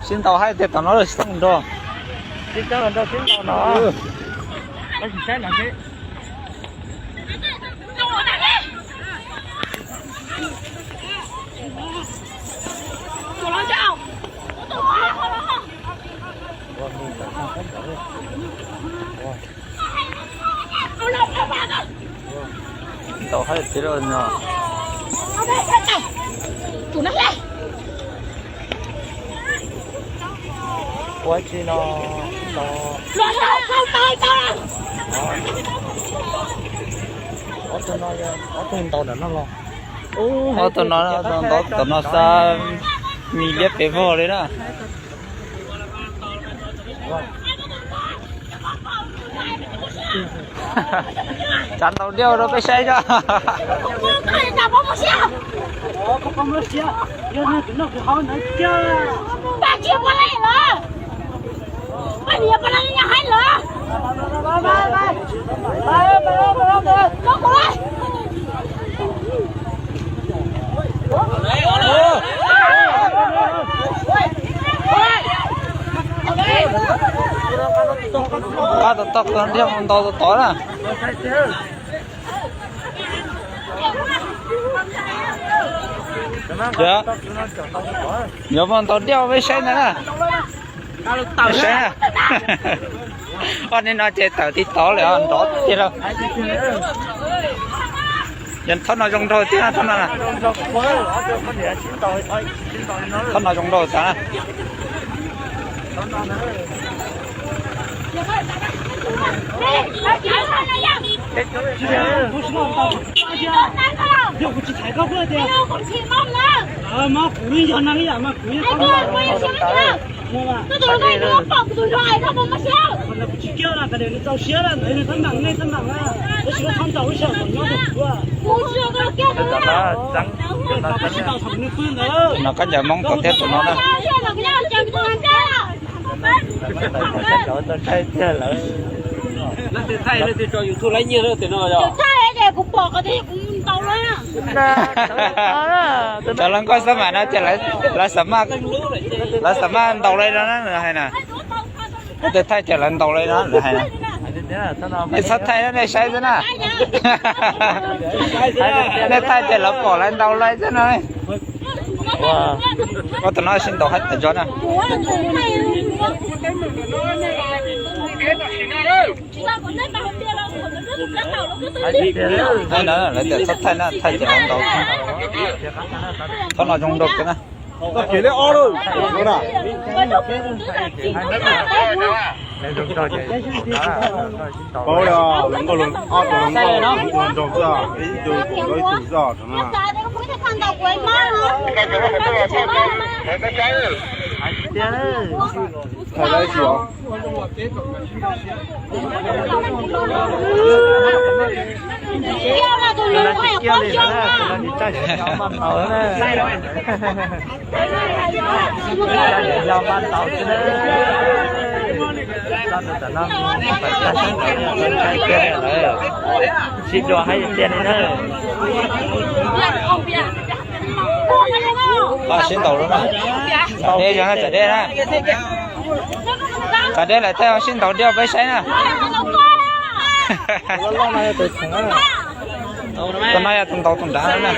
Sib ntaus hais tias tom no lawm sib ntaus nrog. Ntaus hais tias no. Ua tsi no, ob tug no, ob tug no, ntaus tom no xwb, me liab pes vog li na. Tsav ntaus diaj rau peb saib tso. Nqa tom toj, ntaus tom tod na. Yuav muaj ntaus diaj peb saib ntag na. Saib na. Ob nim no ces tawm tib tod lawm, nrov tiag lauj. Yog thob no zoo nraug tiag, thob no na. Thob no zoo nraug tas na. No koj ncaws Hmoob tom tiaj tom no na. Cov hluas nkauj xab mam no ces lawv, lawv xam maj ntaus li no na, lawv hais na. Tej thaij ces lawv ntaus li no, lawv hais na. Nej txhob thaij, nej saib xwb na. Nej thaij ces lawv pom lawv ntaus li xwb no. Ua, tus no sib ntaus hais tias tso na. Lawv tias txhob thaij na, thaij ces lawv ntaus. Thob no zoo nraug kawg na. Paub li, hluas nkauj, ob tug hluas nkauj nraug xwb, ib tug nraug ib tug xwb no. Thaij lawv tsis os. Sib dua hais tias li na. Sib ntaus lawm na. Tsam deb yog tsam deb na. Tsam deb lawm tej sib ntaus diaj peb saib na. Tus no yog tus ntaus tus nrad na.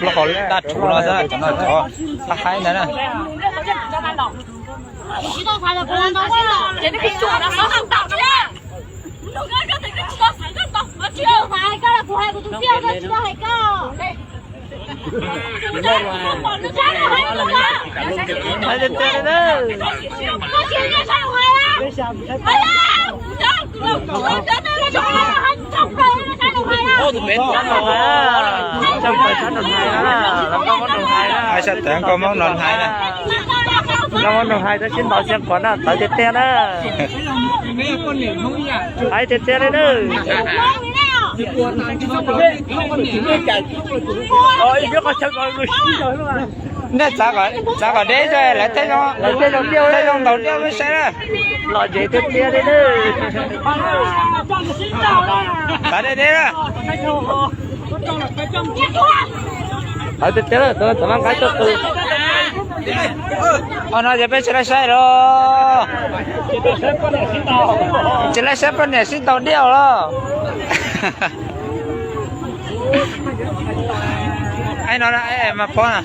Los qhov daj rhuv no xwb, cov no cov qab haib ntag na. Hais sab tawv nkauj Hmoob no hais na. Nkauj Hmoob no hais rau sib ntaus xiab quav na, tawv tiag tiag na. Hais tiag tiag li na. Nej txav kom deb, lawv tej zoo, lawv tej zoo ntaus diaj peb saib na. Los ntsev tiag tiag li na. Txav deb deb na. Hais tias tias lawm, tau tau nqa coj tus. Qhov no ces peb tsis laij saib los, tsis laij saib poj niam sib ntaus diaj los. Ai no na, ai mas phob na,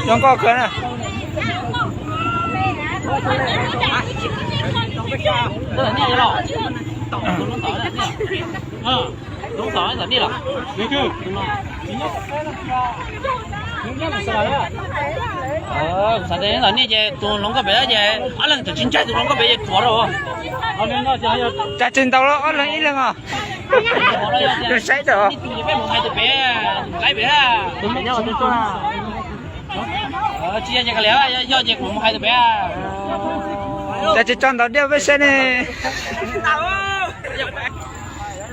zoo nkauj kawg na. Xav tias nej los nej ces tus hluas nkauj pem ces ob leeg tseem tsis ntsaig tus hluas nkauj pem ces tuav rau. Cas tsis ntaus ob leeg ib leeg os? Saib rau. Tsis yog ces ka liam, yog ces kuv mus hais tus pem. Cas tsis tso ntaus diaj peb saib ne.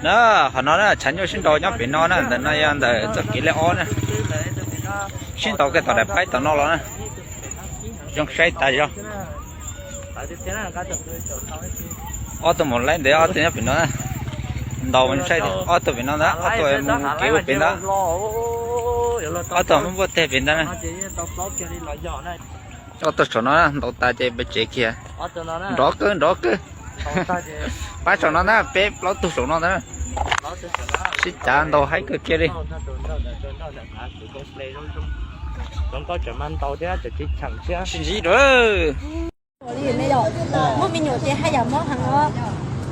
Na, qhov no na tshav nyuj sib ntaus nyob pem no na, ntawm no yog ntawm txoj kev lej ob na. Sib ntaus kiag tom daim paib tom no los na. Zoo saib tas zog. Ob tug mus laib ntev, ob tug nyob pem no na. Ntaus saib ob tug pem no ntag, ob tug mus kev ua pem ntag. Ob tug muab npuaj teg pem ntag na. Ob tug saum no ntaus tas ces peb tsev kiag. Nrov kawg, nrov kawg. Pab saum no ntag, peb plaub tug saum no ntag. Sib cav ntaus haib kawg kiag li. Sib ntsib rau. Muaj me nyuam ces haj yam mob heev os.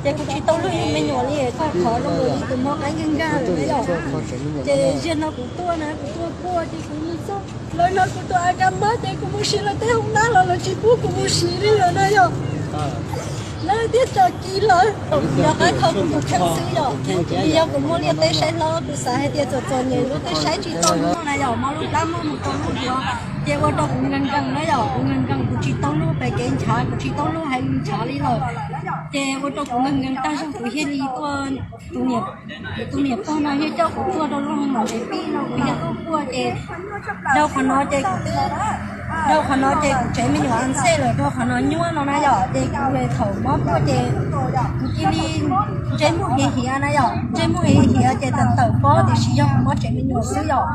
Ces kuv tsis tau luag yug me nyuam li, koj qhov zoo li tus mob qaib nkag nkag lawm na yom. Ces zaum no kuv tuaj na, kuv tuaj kuaj ces kuv mus txog lawv no kuv tuaj a kab mob ces kuv mus siv lawv tej hoob nab los lawv tsis pub kuv mus siv li lawm na yom. Lawv thiaj tso kiv lawm. Yog qaib kho kuv tus kheej xwb yom. Vim yog kuv muaj liaj teb saib hlob, kuv xav hais tias txom txom nyem lub teb saib tsis tau muaj na yom, mob lub plab muaj mus rau lub duav. Ces ua rau kuv nkees nkees na yom, kuv nkees nkees kuv tsis tau luag pem kev ntshav, kuv tsis tau luag hais lus ntshav li lawm. Ces ua rau kuv nkees nkees tag zog kuv thiaj li tuaj, tus niam, tus niam pog no thiaj coj kuv tuaj rau lub hoob mom ntev pib no kuv thiaj tuaj kuaj ces dhau qhov no ces kuv twb, dhau qhov no ces kuv tsev me nyuam a ntxej lawm rau qhov no nyuaj no na yom, ces kuv thaum mob kuaj ces kuv cia li ntsej muag hiav hiav na yom, ntsej muag hiav hiav ces tawm tawm pob tiam sis yog kuv mob tsev me nyuam xwb yom.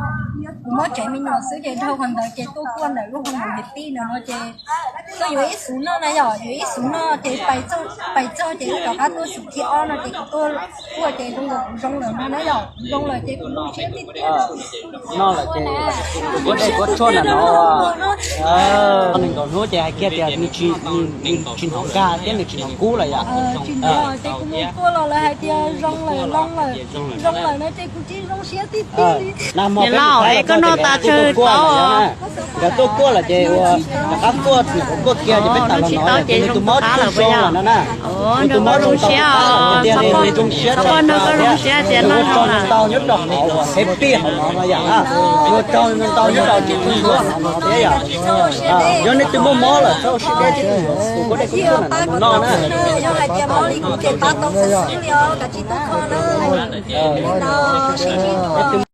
Kuv mob tsev me nyuam xwb ces dhau qhov ntawd ces tuaj kuaj ntawm lub hoob mom ntev pib no no ces tuaj yuav ib xub noj na yom, yuav ib xub noj ces pais txog ces wb rov qab tuaj xub thib ob no ces kuv tuaj kuaj ces zoo nkaus kuv zoo lawm no na yom, kuv zoo lawm ces kuv zoo siab tiag tiag. No lawm ces kuv kuaj dej kuaj tshuaj na no. Nees nkaum hnub ces hais kiag tias nws tsis hnov nkag thiab nws tsis hnov kub lawm yom. Tsis hnov ces kuv mus kuaj los lawv hais tias zoo lawm, zoo lawm, zoo lawm no ces kuv tsis zoo siab tiag tiag li. Niam laus es koj noj tas tsawg tau? Nkawd tuaj kuaj lawm ces ua rov qab kuaj, kuaj kiag ces peb tawm los no ces nws tus mob tsis zoo lawm no na. Nws tus mob zoo siab, zoo siab, koj nrog koj zoo siab tias noj zoo lawm. Tau nyob rau hauv uas peb pij hauv no no yom, ua rau ntau nyob rau tsis tau ntuav no no thiab yom. Yog nej twb muaj mob lawm txhob ua siab deb, tus kuaj dej kuaj tshuaj no na.